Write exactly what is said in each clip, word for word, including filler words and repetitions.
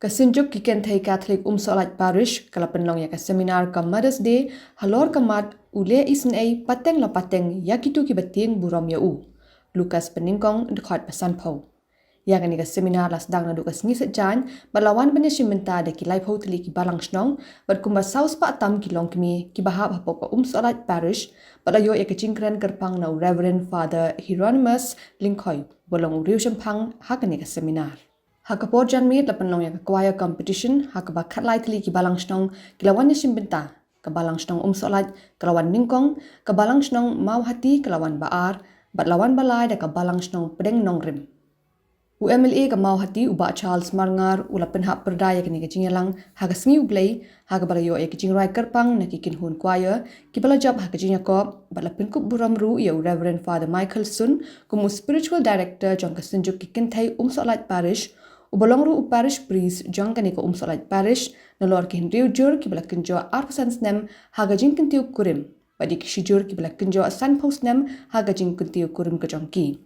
Ka Synjuk ki Kynthei Katholik Umsohlait Parish ka la pynlong ïa ka seminar ka Mother's Day halor ka mat U leh isynei pateng la pateng ïa kito kiba tieng burom ïa u. Lucas Banyngkong, dkhot ba sanphew. Ïa kane ka seminar la sdang naduh ka sngi Saitjaiñ bad la wan ban ïashim bynta da ki laiphew tylli ki balang shnong bad kumba saw spah tam ki longkmie kiba hap hapoh ka Umsohlait Parish bad la ïoh ïa ka jingkren kyrpang na u Reverend Father Hieronymus Lyngkhoi, ba long u riewshemphang ha kane ka seminar. Ha ka por janmiet la pynlong ïa ka choir competition ha kaba khatlai tylli ki balang shnong ki la wan ïashim bynta. Ka balang shnong Umsohlait ka la wan nyngkong, ka balang shnong Mawhati ka la wan ba ar bad la wan ba lai da ka balang shnong Pdeng Nongrim. U MLA ka Mawhati, u Bah Charles Marngar, u la pynhap pyrda ïa kane ka jingïalang ha ka sngi U Blei ha kaba la ïoh ïa ka jingrwai kyrpang na ki kynhun choir kiba la jop ha ka jingïakop bad la pynkup burom ruh ïa u Reverend Father Michael Sun kum u Spiritual Director jong ka Synjuk ki Kynthei Umsohlait Parish, uba long ruh u Parish Priest jong kane ka Umsohlait Parish, nalor ki hynriew jur kiba la kynjoh arphew san snem ha ka jingkyntiew kurim bad ïa ki shijur kiba la kynjoh sanphew snem ha ka jingkyntiew kurim ka jong ki.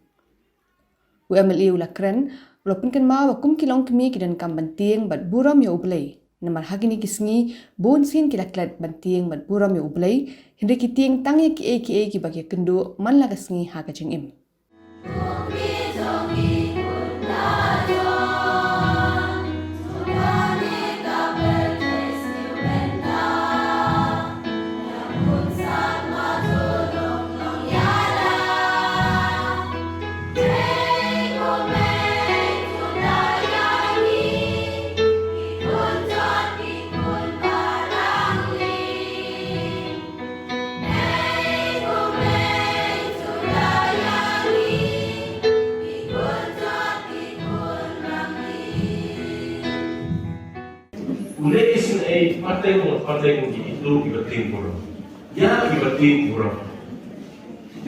U MLA u la kren, u la pynkynmaw ba kum ki longkmie ki donkam ban tieng bad burom ïa U Blei. Namar ha kine ki sngi bun sien ki la klet ban tieng bad burom ïa U Blei, hynrei ki tieng tang ïa kiei kiei kiba ki ïakynduh man la ka sngi ha ka jingim. U leh isynei pateng la pateng ïa kito kiba tieng burom. Ïa kiba tieng burom.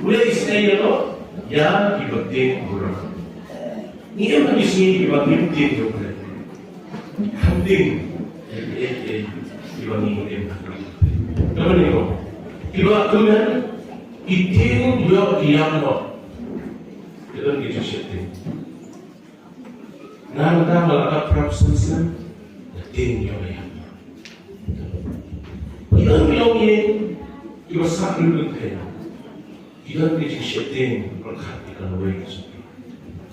U leh isynei ïa no, ïa kiba tieng burom. Ngi em ha ki sngi kiba ngim tieng ïa U Blei. Kham tieng ïa kiei kiei kiba ngi im. Kaba nyngkong, kiba kmen ki tieng ïa ki ïam noh. Ki don ki jingsheptieng. Nga mynta nga la dap prap san snem, nga tieng ïa u ïam. Ki don ki longïing kiba sah lut lynthei. Ki don ki jingsheptieng pyrkhat ïa ka lawei ka jong.